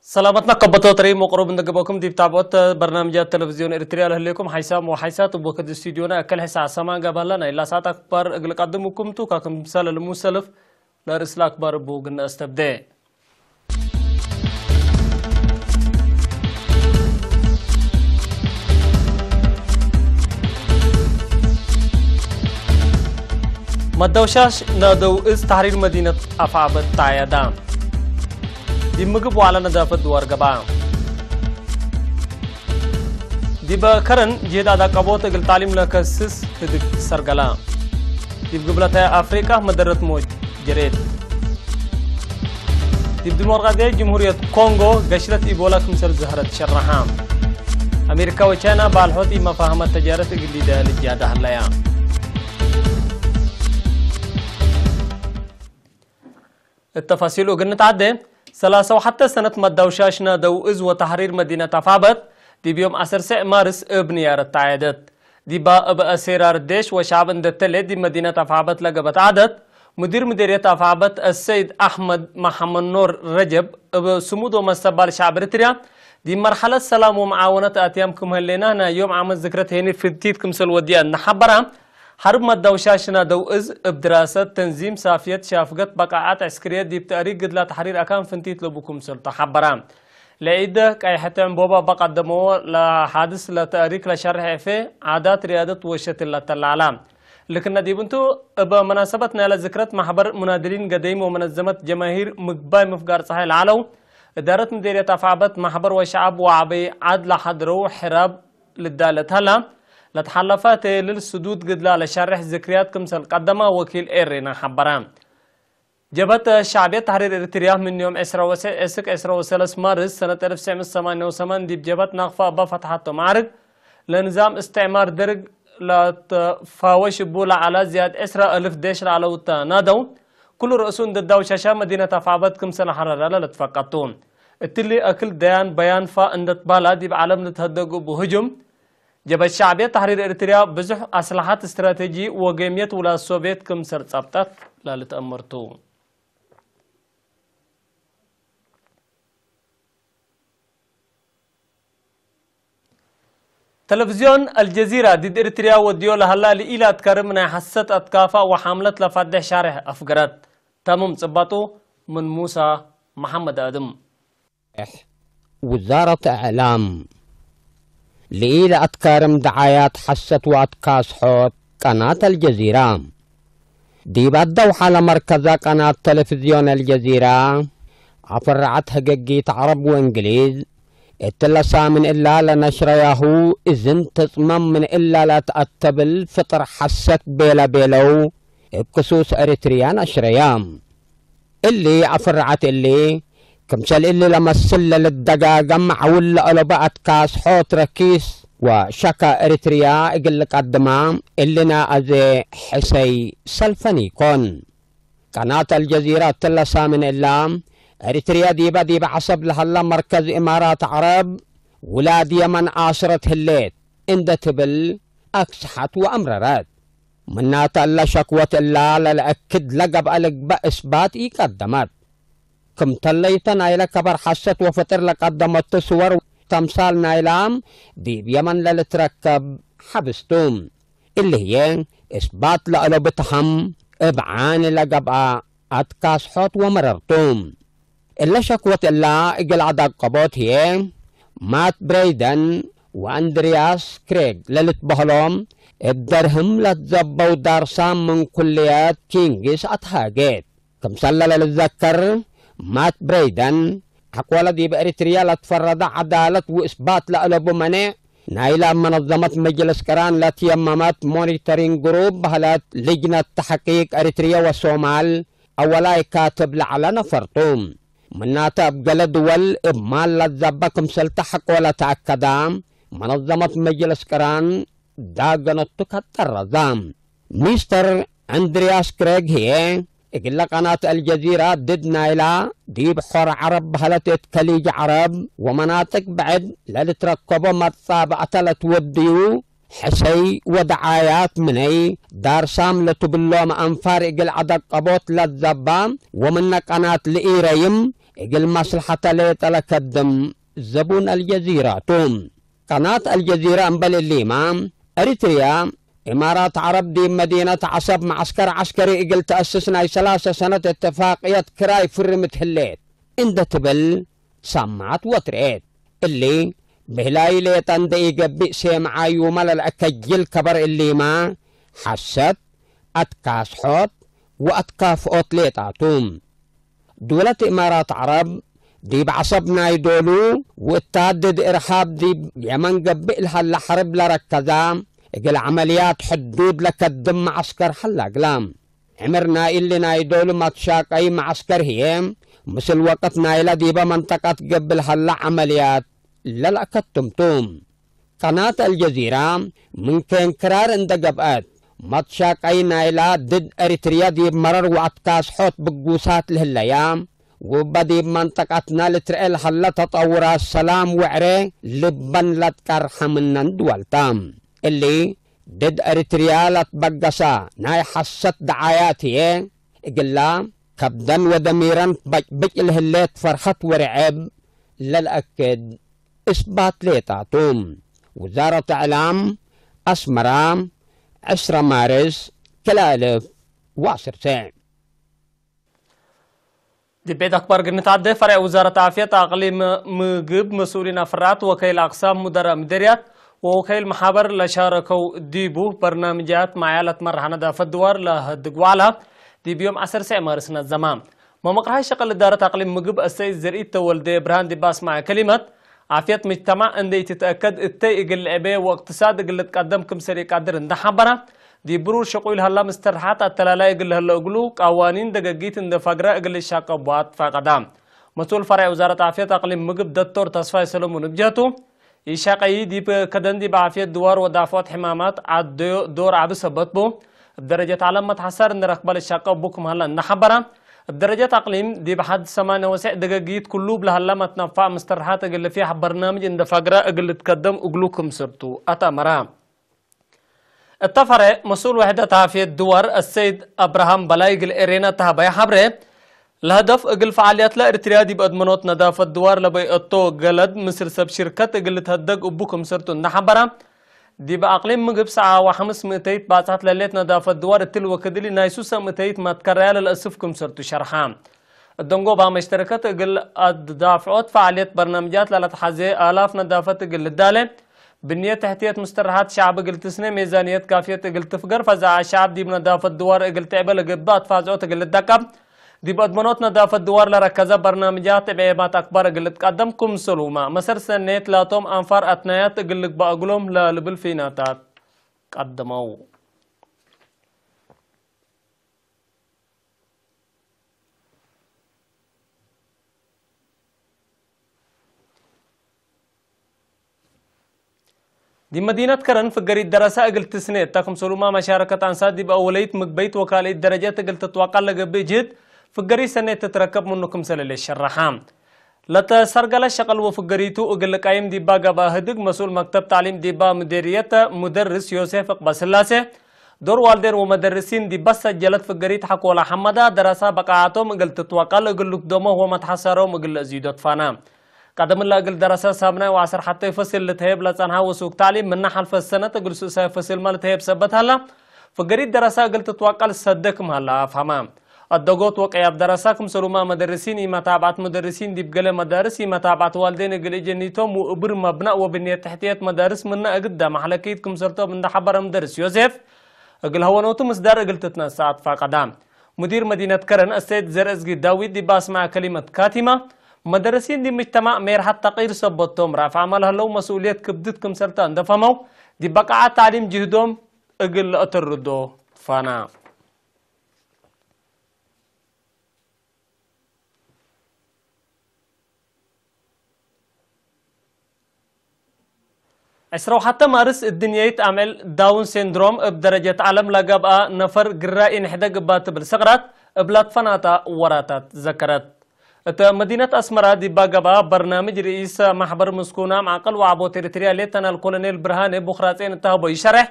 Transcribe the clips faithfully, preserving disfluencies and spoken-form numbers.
ሰላመትና ከበቶ ጥሪ መቅሩብ እንደ ገበኩም ዲብ ታብዖት በርናምጃት ቴሌቪዝዮን ኤርትርያ ለህሌኩም ሓይሳም ወሓይሳት እብ ወክድ ስቱዲዮና እከል ሕሳ ሰማን ጋብ ሀላ ናይ ላሳት አክባር እግል ቀድምኩም ቱ ካክምሳል ልሙሰልፍ ለርእስ ለአክባር እቡ ግነ አስተብደ። መደውሻሽ ናደው እዝ ተሕሪር መዲነት አፍዓበት ተዓያዳ። ዲብ ምግብ ወዐለ ነዛፈት ድዋር ገብአ። ዲበ ከረን ጅህድ አዳቀቦት እግል ታሊም ለከስስ ህድግ ሰርገላ። ዲብ ግብለተ አፍሪቃ መደረት ሞት ጀሬት። ዲብ ዲሞቅራጥያይት ጅምሁርየት ኮንጎ ገሽረት ኢቦላ ክምሰል ዘህረት ሸረሐ። አሜሪካ ወቻይና ባልሖት ኢመፋህመት ተጃረት እግል ሊደ ልጃደ ሀለያ። እት ተፋሲሉ እግል ንትዓዴ፣ ሰላሳ ወሐተ ሰነት መዳውሻሽ ናደው እዝ ወተሕሪር መዲነት አፍዓበት ዲብ ዮም ዐሰርሰዕ ማርስ እብ ንያረት ተዓየደት። ዲባ እብ አሴራር ዴሽ ወሸዐብ እንደ ተሌ ዲብ መዲነት አፍዓበት ለገበት ዐደት፣ ሙዲር ምዴርየት አፍዓበት አሰይድ አሕመድ መሐመድኖር ረጀብ እብ ስሙድ ወመስተቅባል ሸዐብ ኤሪትርያ ዲብ መርሐለት ሰላም ወመዓወነት አትያም ክም ህሌና ናይ ዮም ዓመት ዝክረት ሄኒ ፍንቲት ክምሰል ወድያ እነ ሐበራ። ሐርብ መዳውሻሽ ናደው እዝ እብ ድራሰት፣ ተንዚም፣ ሳፍየት፣ ሻፍገት፣ በቃዓት ዕስክርየት ዲብ ተእሪክ ግድላ ተሕሪር አካን ፍንቲት ለቡ ክምሰል ቱ ሐበራ። ለዒድ ቀይሐት ዕንቦባ እበ ቀደመዎ ለሓድስ ለተእሪክ ለሸርሕ ዕፌ፣ ዓዳት፣ ርያደት ወሸትል ለተላላ። ልክነ ዲብ እንቱ፣ እብ መናሰበት ናይለ ዝክረት ማሕበር ሙናድሊን ገደይም ወመነዘመት ጀማሂር ምግባይ ምፍጋር ጸሓይ ለዐለው፣ እዳረት ምዴርየት አፍዓበት ማሕበር ወሸዐብ ወዐበይ ዐድ ለሐድረው ሕራብ ልዳለት ሀላ፣ ለተሓለፈ ቴልል ስዱድ ግድላ ለሸርሕ ዝክርያት ክምሰል ቀደማ ወኪል ኤሬና ሐበረ። ጀብሀት ሸዕብየት ተሕሪር ኤሪትርያ ምን ዮም ዕስራ ወትስዕ እስክ ዕስራ ወሰለስ ማርስ ሰነት አልፍ ወትስዕ ምእት ሰማንያ ወሰማን ዲብ ጀብሀት ናቅፋ እበ ፈትሐቶ መዓርግ፣ ለንዛም እስትዕማር ደርግ ለትፋወሽ እቡ ለዐለ ዝያድ ዕስራ አልፍ ዴሽ ለዐለው እተ ናደው፣ ክሉ ረእሱ እንደ ዳውሻሻ መዲነት አፍዓበት ክምሰል ሐረረ ለልትፈቀድ ቱ። እትሊ አክል ደያን በያን ፋ እንደ ትባላ ዲብ ዐለም ልትሀደግ እቡ ህጁም፣ ጀብሀት ሸዕብየት ተሕሪር ኤሪትርያ ብዙሕ አስለሐት እስትራቴጂ ወጌምየት ውላድ ሶቭየት ክምሰል ጸብጠት ለልትአመር ቱ። ተለፍዝዮን አልጀዚራ ዲድ ኤሪትርያ ወድዮ ለሀላ ለኢለአትከርም ናይ ሐሰት አትካፋእ ወሐምለት ለፋዴሕ ሻሬሕ አፍገረት። ተምም ጽባጡ ምን ሙሳ መሐመድ አድም። ውዛረት እዕላም ለኢለአትከርም ደዓያት ሐሰት ወአትካስሖት ቀናት አልጀዚራ። ዲብ አደውሓ ለመርከዘ ቀናት ተለፍዝዮን አልጀዚራ፣ አፍረዐት ህገጊት ዐረብ ወእንግሊዝ፣ እትለ ሳምን እላ ለነሽረያሁ እዝን ትጽመም ምን እላ ለትአተብል ፍጥር ሐሰት ቤለ ቤለው፣ እብ ክሱስ ኤሪትርያ ነሽረያ። እሊ አፍረዐት እሊ፣ ክምሰል እሊ ለመስል ለልትደጋገም ዐውል ለአለቡ አትካስሖት ረኪስ ወሸከ ኤሪትርያ እግል ልቀድማ፣ እሊ ነአዜ ሕሰይ ሰልፈን ኢኮን። ቀናት አልጀዚራ እትለ ሳምን እላ፣ ኤሪትርያ ዲበ ዲብ ዐሰብ ለሀላ መርከዝ እማራት ዐረብ፣ ውላድ የመን አስረት ህሌት እንደ ትብል አክስሐት ወአምረረት። ምናተ እለ ሸክወት እላ ለለአክድ ለገብአ ልግበእ እስባት ኢቀደመት። ክምተለይተ ናይለ ከበር ሐሰት ወፍጥር ለቀደመቱ ስወር ተምሳል ናይላም ዲብ የመን ለልትረከብ ሐብስ ቱ። እሊ ህዬ እስባት ለአለቡ ተሀም እብ ዓኒ ለገብአ አትካስሖት ወመረር ቱ። እለ ሸክወት እላ እግል አዳቀቦት ህዬ ማት ብሬይደን ወአንድርያስ ክሬግ ለልትበህሎም እብ ደርህም ለትዘበው ዳርሳም ምን ኩልየት ኪንግስ አትሃጌት። ክምሰለ ለልትዘከር፣ ማት ብሬይደን፣ ሐቆለ ዲብ ኤሪትርያ ለትፈረደ ዐዳለት ወእስባት ለአለቡ መኔዕ፣ ናይለ እብ መነዘመት መጅልስ ቅራን ለትየመመት ሞኒተሪንግ ግሩፕ በህለት ልጅነት ተሕቂቅ ኤሪትርያ ወሶማል አወላይ ካትብ ለዐለ ነፈር ቱ። ምናተ እብ ገሌ ድወል እብ ማል ለትዘበ ክምሰልተ ሐቆለ ተአከዳ፣ መነዘመት መጅልስ ቅራን ዳገነቱ ከጠረዛ። ሚስተር እንድርያስ ክሬግ ህዬ፣ እግለ ቀናት አልጀዚራ ድድ ናይላ ዲብ ሖር ዐረብ በህለት እት ከሊጅ ዐረብ ወመናጥቅ ብዕድ ለልትረከቦ መጻብዕተ ለትወድዩ ሕሰይ ወደዓያት ምነይ ዳርሳም ለትብሎም አንፋር እግል ዐደቀቦት ለዘባ ወምነ ቀናት ልኢረይም እግል መስለሐተ ሌጠ ለከድም ዘቡን አልጀዚራ ቱ። ቀናት አልጀዚራ እምበል እሊማ፣ ኤሪትርያ፣ ኢማራት ዐረብ ዲብ መዲነት ዐሰብ መዐስከር ዐስከሪ እግል ተአስስ ናይ ሰላሰ ሰነት እትፋቅየት ክራይ ፍርምት ህሌት እንዴ ትብል ሰማት ወትርኤት። እሊ፣ ብህላይ ሌጠ እንዴ ኢገብእ ሴምዓዩመ ለልአከጅል ከበር እሊማ፣ ሐሰት፣ አትካስሖት ወአትካፍኦት ሌጣ ቱ። ድውለት ኢማራት ዐረብ፣ ዲብ ዐሰብ ናይ ዶሉ ወእታ ድድ እርሃብ ዲብ የመን ገብእ ለሀለ ሐርብ ለረከዛ፣ እግል ዐመልያት ሕዱድ ለከድም መዐስከር ሀላ እግላ። ዕምር ናይ እሊ ናይ ዶሉ መትሻቀይ መዐስከር ህዬ፣ ምስል ወቅት ናይለ ዲበ መንጠቀት ገብእ ለሀለ ዐመልያት ለለአከትም ቱ። ቀናት አልጀዚራ ምን ኬን ክራር እንደ ገብአት፣ መትሻቀይ ናይላ ድድ ኤሪትርያ ዲብ መረር ወአትካስሖት ብጉሳት ለህለያ፣ ውበ ዲብ መንጠቀትና ልትርኤ ለሀለ ተጠውራት ሰላም ወዕሬ ልበን ለትቀርሐ ምነን ድወልታ። እሊ፣ ድድ ኤሪትርያ ለትበገሰ ናይ ሐሰት ደዓያት ህዬ፣ እግላ ከብደን ወደሚረን ትበጭብጭ ለህሌት ፈርሀት ወርዕብ ለልአክድ እስባት ሌጣ ቱ። ውዛረት እዕላም፣ አስመራ፣ ዕስረ ማርስ፣ ክልኤ አልፍ ወዐሰርተ። ዲብ ቤት አክባር ግንት ዐደ፣ ፈሬዕ ውዛረት ዓፍየት አቅሊም ምግብ፣ መስኡሊን አፍራዓት፣ ወከይል አቅሳም፣ ሙደረ ምዴርያት ወወከይል መሓበር ለሻረከው ዲቡ በርናምጃት ማያ ለትመርሐ ነዳፈት ድዋር ለሀድግ ወዐላ፣ ዲብ ዮም ዐሰርሰዕ ማርስ ነዘማ። መመቅርሃይ ሸቅል እዳረት አቅሊም ምግብ አሰይድ ዘርኢት ተወልደ ብርሃን ዲብ አስመዐ ከሊመት፣ ዓፍየት ምጅተማዕ እንዴ ኢትትአከድ እተይ እግል ልዕቤ ወእቅትሳድ እግል ልትቀደም ክምሰል ኢቀድር እንዴ ሐበረ፣ ዲብ ብሩር ሸቁይ ለሀላ ምስተርሐት አተላላይ እግል ለህለ እግሉ፣ ቀዋኒን ደገጊት እንዴ ፈግረ እግል ልሻቀቡ አትፋቀዳ። መስኡል ፈሬዕ ውዛረት ዓፍየት አቅሊም ምግብ ደክቶር ተስፋይ ሰለሙን እብ ጀህቱ፣ ኢሻቀዪ ዲብ ከደን ዲብ ዓፍየት ድዋር ወዳፍዖት ሕማማት ዐደዮ ዶር ዐቢ ሰበት ቡ። እብ ደረጀት ዐለም መትሐሳር እንዴ ረክበ ልሻቀብ ቡ ክም ሀለ እንዴ ሐበረ፣ እብ ደረጀት አቅሊም ዲብ ሐድ ሰማንያ ወሰዕ ደገጊት ክሉ እብ ለሀለ መትነፋዕ ምስተርሐት እግል ልፊሕ በርናምጅ እንዴ ፈግረ እግል ልትከደም እግሉ ክምስል ቱ አትአመረ። እተ ፈሬዕ መስኡል ወሕደት ዓፍየት ድዋር አሰይድ አብርሃም በላይ እግል ኤሬና ተሀበየ ሐብሬ፣ ለሀደፍ እግል ፈዓልያት ለኤሪትርያ ዲብ አድመኖት ነዳፈት ድዋር ለበይአቶ ገለድ ምስል ሰብ ሽርከት እግል ልትሀደግ እቡ ክምስል ቱ እንዴ ሐበረ፣ ዲብ አቅሊም ምግብ ሰዓ ወሐምስ ምእተይት ባጽሐት ለህሌት ነዳፈት ድዋር እትሊ ወክድሊ ናይ ሱሰ ምእተይት መትከረያ ለልአስፍ ክምሰል ቱ ሸርሐ። እደንጎባ መሽተረከት እግል አዳፍዖት ፈዓልየት በርናምጃት ለለትሐዜ አላፍ ነዳፈት እግል ልዳሌ፣ ብንየት ተሕትየት ሙስተረሓት ሸዕብ እግል ትስኔ፣ ሜዛንየት ካፍየት እግል ትፍገር፣ ፈዛዐ ሸዕብ ዲብ ነዳፈት ድዋር እግል ትዕበ ለገብእ አትፋዝዖት እግል ልደቀብ፣ ዲብ አድመኖት ነዳፈት ድዋር ለረከዘ በርናምጃት እብ ዔማት አክባር እግል ልትቀደም ክምሰሉመ፣ መሰል ሰኔት ላቶም አንፋር አትናያት እግል ልግበእ እግሎም ለልብል ፊናታት ቀደመው። ዲብ መዲነት ከረን ፍገሪት ደረሰ እግል ትስኔ እተ ክምሰሉመ፣ መሻረከት አንሳት ዲብ አወለይት ምግበይት ወካልኢት ደረጀት እግል ትትወቀል ለገብእ ጅህድ ፍገሪት ሰኔት ትትረከብ ምኑ ክምሰል ለሸረሐ። ለተሰርገለ ሸቅል ወፍገሪቱ እግል ልቃይም ዲባ ገብአ ህድግ መስኡል መክተብ ተዕሊም ዲባ ምዴርየት ሙደርስ ዮሴፍ እቅበስላሴ፣ ዶር ዋልዴን ወመደርሲን ዲብ ሰጀለት ፍገሪት ሐቆለ ሐመዳ፣ ደረሰ በቃዓቶም እግል ትትወቀል እግል ልትደሞ ወመትሐሰሮም እግል ለአዚዶ ትፋና። ቀደም እለ እግል ደረሰ ሳምናይ ወዐሰር ሐተይ ፈስል ልትሀየብ ለጸንሐ ወሱግ ተዕሊም ምነ ሐልፈ ሰነት እግል ሱሳይ ፈስልመ ልትሀየብ ሰበት ሀላ፣ ፍገሪት ደረሰ እግል ትትወቀል ሰደ ክም ሀላ አፍሀመ። አደጎት ወቀያብ ደረሰ ክምሰሉመ መደርሲን ኢመታብዐት ሙደርሲን ዲብ ገሌ መዳርስ ኢመታብዐት ዋልዴን እግል እጀኒቶም ወእብር መብነእ ወብንየት ተሕትየት መዳርስ ምነ እግል ዳማሕ ለክይት ክምሰልቶም እንዴ ሐበረ ምደርስ ዮሴፍ፣ እግል ሀወኖቱ ምስዳር እግል ትትነሰእ አትፋቀዳ። ሙዲር መዲነት ከረን አሰይድ ዘርእዝጊ ዳዊት ዲብ አስመዐ ከሊመት ካቲመ፣ መደርሲን ዲብ ምጅተማዕ ሜርሐት ተቅይር ሰበት ቶም፣ ራፍዐመ ለህለው መስኡልየት ክብድት ክምሰልተ እንዴ ፈሀመው፣ ዲብ በቃዓት ተዕሊም ጅህዶም እግል ለአተርዶ ትፋና። ዕስራ ወሐተ ማርስ እድንየይት አምዕል ዳውን ሲንድሮም እብ ደረጀት ዐለም ለገብአ ነፈር ግራ ኢንሕደግ እባ ትብል ሰቅራት እብ ላትፈናታ ወራታት ዘከረት። እተ መዲነት አስመራ ዲባ ገብአ በርናምጅ ርኢሰ ማሕበር ምስኩናም ዐቅል ወዐቦት ኤሪትርያ ሌተናል ኮሎኔል ብርሃኔ ቡክራጼን እተ ሀቦ ይሸሬሕ፣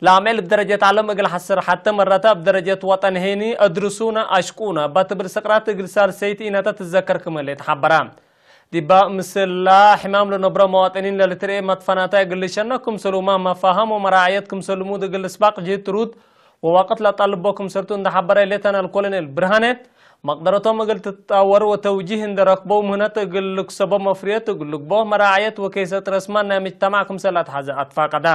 ለአምዕል እብ ደረጀት ዐለም እግል ሐስር ሐተ መራታ እብ ደረጀት ወጠን ሄኒ አድርሱነ አሽቁነ እባ ትብል ሰቅራት እግል ሳልሰይት ኢነተ ትዘከር ክመ ሌት ሐበራ። ዲባ ምስላ ሕማም ለነብሮ መዋጥኒን ለልትርኤ መትፈናታይ እግል ልሸነ ክምሰሉማ መፋሃም ወመራዕየት ክምሰል ልሙድ እግል ልስባቅ ጅህት ትሩድ ወዋቅት ለጠልቦ ክምሰልቱ እንደ ሐበረ ሌተናል ኮሎኔል ብርሃኔ፣ መቅደረቶም እግል ትትጣወር ወተውጂህ እንደ ረክበው ምህነት እግል ልክሰቦ መፍርየት እግል ልግቦ መራዕየት ወኬሰት ረስማን ናይ ምጅተማዕ ክምሰል አትሐዘ አትፋቀዳ።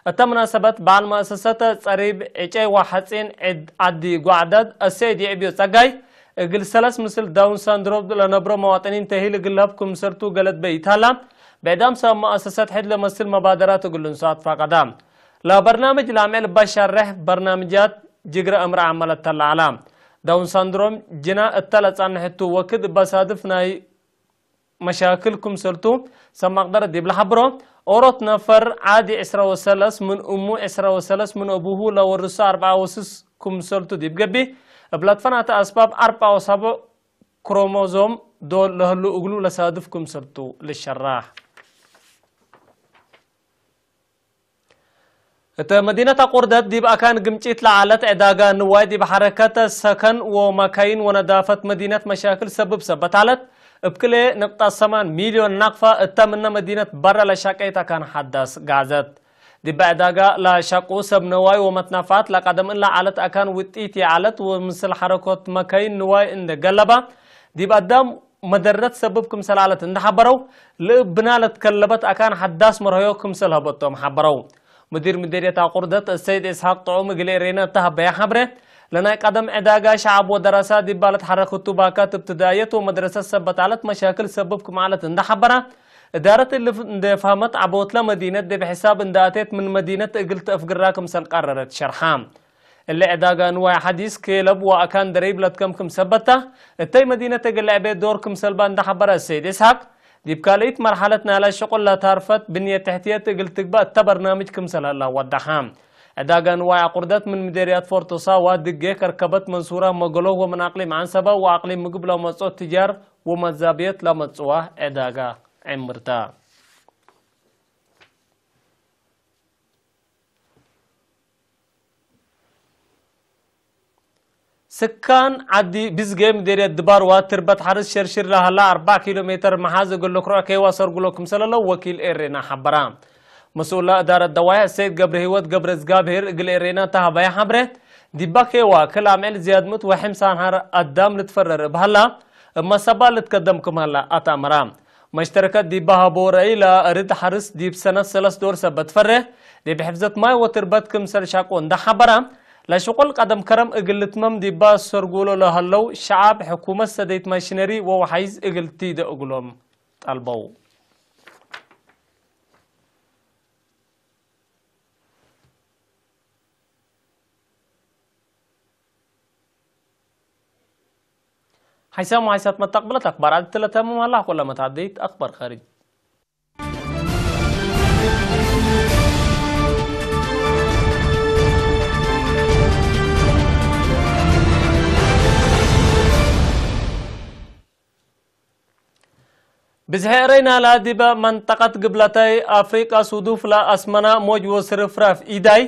እተ ምናሰበት በዓል መአሰሰት ጸሪብ ዕጨይ ወሐጺን ዒድ ዐዲ ጓዕዳድ አሰይድ የዕብዮ ጸጋይ፣ እግል ሰለስ ምስል ዳውን ሳንድሮም ለነብሮ መዋጥኒን ተሂል እግል ለሀብ ክምሰልቱ ገለድ በይታላ፣ ብዕዳም ሰብ መአሰሰት ሕድ ለመስል መባደራት እግል ልንሱ አትፋቀዳ። ለበርናምጅ ለአምዕል እባ ሻሬሕ በርናምጃት ጅግረ እምረ ዐመለት ተለዐላ። ዳውን ሳንድሮም ጅና እተ ለጸንሕ ቱ ወክድ እባ ሳድፍ ናይ መሻክል ክምሰልቱ ሰብ መቅደረት ዲብ ለሐብሮ፣ ኦሮት ነፈር ዓዲ ዕስራ ወሰለስ ምን እሙ ዕስራ ወሰለስ ምን አቡሁ ለወርሶ አርበዓ ወስስ ክምሰልቱ ዲብ ገብእ፣ እብ ለትፈናተ አስባብ አርበዓ ወሰቡዕ ክሮሞዞም ዶል ለህሉ እግሉ ለሳድፍ ክምሰልቱ ልሸራሕ። እተ መዲነት አቁርደት ዲብ አካን ግምጪት ለዐለት ዕዳጋ ንዋይ ዲብ ሐረከት ሰከን ወመካይን ወነዳፈት መዲነት መሻክል ሰብብ ሰበት ዐለት። እብ ክልኤ ንቅጠት ሰማን ሚልዮን ናቅፋ እተ ምነ መዲነት በረ ለሻቀይት አካን ሐዳስ ጋዘት። ዲበ ዕዳጋ ለሸቁ ሰብ ነዋይ ወመትነፋት ለቀደም እለ ዐለት አካን ውጢት ይዐለት ወምስል ሐረኮት መካይን ንዋይ እንደ ገለባ ዲብ አዳም መደረት ሰብብ ክምሰል ዐለት እንደ ሐበረው፣ ለእብ ብና ለትከለበት አካን ሐዳስ መርሀዮ ክምሰል ሀበቶም ሐበረው። ሙዲር ምዴርየት አቁርደት አሰይድ እስሐቅ ጥዑም እግል ኤሬና እተ ሀበያ ሐብረ፣ ለናይ ቀደም ዕዳጋ ሸዐብ ወደረሳ ዲባ ለትሐረክ እቱ ባካት እብትዳእየት ወመድረሰት ሰበት ዐለት መሻክል ሰብብ ክም ዐለት እንደ ሐበራ፣ እዳረት እልፍ እንደ ፈህመት ዐቦትለ መዲነት ዲብ ሕሳብ እንደ አቴት ምን መዲነት እግል ተአፍግራ ክምሰል ቀረረት ሸርሐ። እሊ ዕዳጋ ንዋይ ሐዲስ፣ ኬለብ ወአካን ደረይብ ለትከምክም ሰበት ተ፣ እተይ መዲነት እግል ለዐቤ ዶር ክምሰልባ እንደ ሐበረ አሰይድ እስሐቅ፣ ዲብ ካልኢት መርሐለት ናይላ ሽቁል ለታርፈት ብንየት ተሕትየት እግል ትግበእ እተ በርናምጅ ክምሰል ሀላ ወደሐ። ዕዳጋ ንዋይ አቁርደት ምን ምዴርያት ፎርቶ ሳዋ፣ ድጌ፣ ከርከበት፣ መንሱራ፣ መገሎ ወምን አቅሊም ዐንሰበ ወአቅሊም ምግብ ለመጽኦ ትጃር ወመዛብየት ለመጽዋ ዕዳጋ ዕምርታ። ስካን ዐዲ ብዝጌ ምዴርየት ድባርዋ ትርበት ሐርስ ሸርሽር ለሀላ አርበዕ ኪሎ ሜትር መሓዝ እግል ልክሮዕ ኬዋ ሰርጉሎ ክምሰለለው ወኪል ኤሬና ሐበራ። መስኡላ እዳረት ደዋይ አሰይድ ገብረህይወት ገብረዝጋብሄር እግል ኤሬና ተሀበያ ሐብሬ፣ ዲባ ኬዋ ክል አምዕል ዝያድ ምእት ወሐምሳ ነሐር አዳም ልትፈረር እብ ሀላ፣ እብ መሰባ ልትከደም ክም ሀላ አትአመራ። መሽተረከት ዲብ ሀቦ ረአይ ለአርድ ሐርስ ዲብ ሰነት ሰለስ ዶር ሰበት ፈሬ፣ ዲብ ሕፍዘት ማይ ወትርበት ክምሰል ሻቆ እንደ ሐበራ፣ ለሽቁል ቀደም ከረም እግል ልትመም ዲባ ሰርጉሎ ለሀለው ሸዓብ፣ ሕኩመት ሰደይት ማሽነሪ ወወሓይዝ እግል ቲደ እግሎም ጠልበው። ሐይሳም ወሐይሳት መተቅብለት አክባር ዐድ ትለተምም ሀላ፣ ኩለ መታደይት አክባር ኸሪጅ። ብዝሐ ኤረይ ናላ ዲበ መንጠቀት ግብለታይ አፍሪቀ ሱዱፍ ለአስመና ሞጅ ወስርፍራፍ ኢዳይ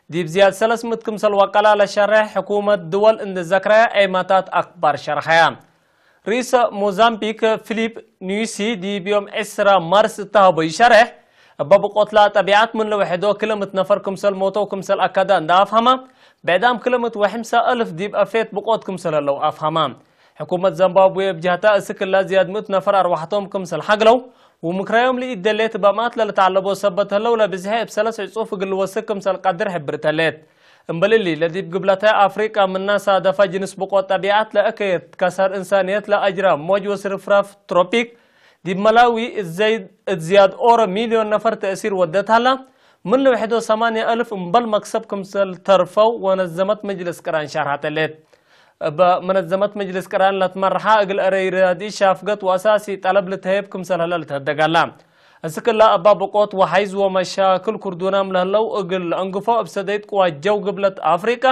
ዲብ ዝያድ ሰለስ ምእት ክምሰል ወቀላ ለሸርሕ ሕኩመት ድወል እንዴ ዘክረያ ዔማታት አክባር ሸርሐያ። ርኢሰ ሞዛምቢክ ፊሊፕ ኑዩሲ ዲብ ዮም ዕስራ ማርስ እተ ሀቦ ኢሸርሕ፣ እበ ብቆትላ ጠቢዐት ምን ለውሕዶ ክለ ምእት ነፈር ክምሰል ሞተው ክምሰል አከደ እንዴ አፍሀመ፣ ብዕዳም ክለ ምእት ወሐምሳ አልፍ ዲብ አፌት ብቆት ክምሰል ህለው አፍሀመ። ሕኩመት ዘምባብዌ እብ ጀህታ፣ እስክ እላ ዝያድ ምእት ነፈር አርወሐቶም ክምሰል ሐግለው፣ ወምክራዮም ለኢደሌት በማት ለልትዐለቦ ሰበት ህለው፣ ለብዝሐ እብ ሰለስ ዕጹፍ እግል ልወስክ ክምሰል ቀድር ሕብርት ህሌት። እምበል እሊ፣ ለዲብ ግብለተ አፍሪቃ ምና ሳደፈ ጅንስ ብቆት ጠቢዐት ለእከየት ከሰር እንሳንየት ለአጅራም ሞጅ ወስርፍራፍ ትሮፒክ፣ ዲብ መላዊ እት ዘይድ እት ዝያድ ኦሮ ሚልዮን ነፈር ተእሲር ወደት ሀላ፣ ምን ለውሕዶ ሰማንያ አልፍ እምበል መክሰብ ክምሰል ተርፈው ወመነዘመት መጅልስ ቅራን ሸርሐት ህሌት። እበ መነዘመት መጅልስ ቅራን ለትመርሐ እግል አረይ ራድኢ ሻፍገት ወአሳሲ ጠለብ ልትሀየብ ክምሰል ህለ ልትሀደግ ሀላ። እስክላ አባብቆት ወሐይዝ ወመሻክል ክርዱናም ለህለው እግል ለአንግፎ እብ ሰደይት ቅዋት ጀው ግብለት አፍሪቀ፣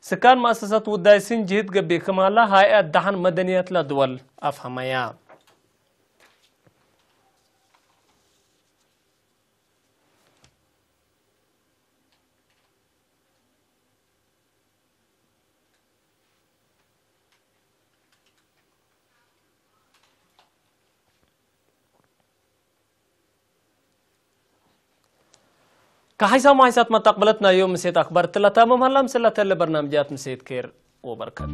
ስካን መአሰሰት ውዳይ ስን ጅህድ ገብእ ክማላ ሀይአት ደሐን መደንየት ለድወል አፍሀመያ። ከሐይሳም ወሐይሳት መተቅብለት ናይ ዮም ምሴት አክበር እትለ ታምም ሀላ፣ ምስለ ተለ በርናምጃት ምሴት ኬር ወበርከት።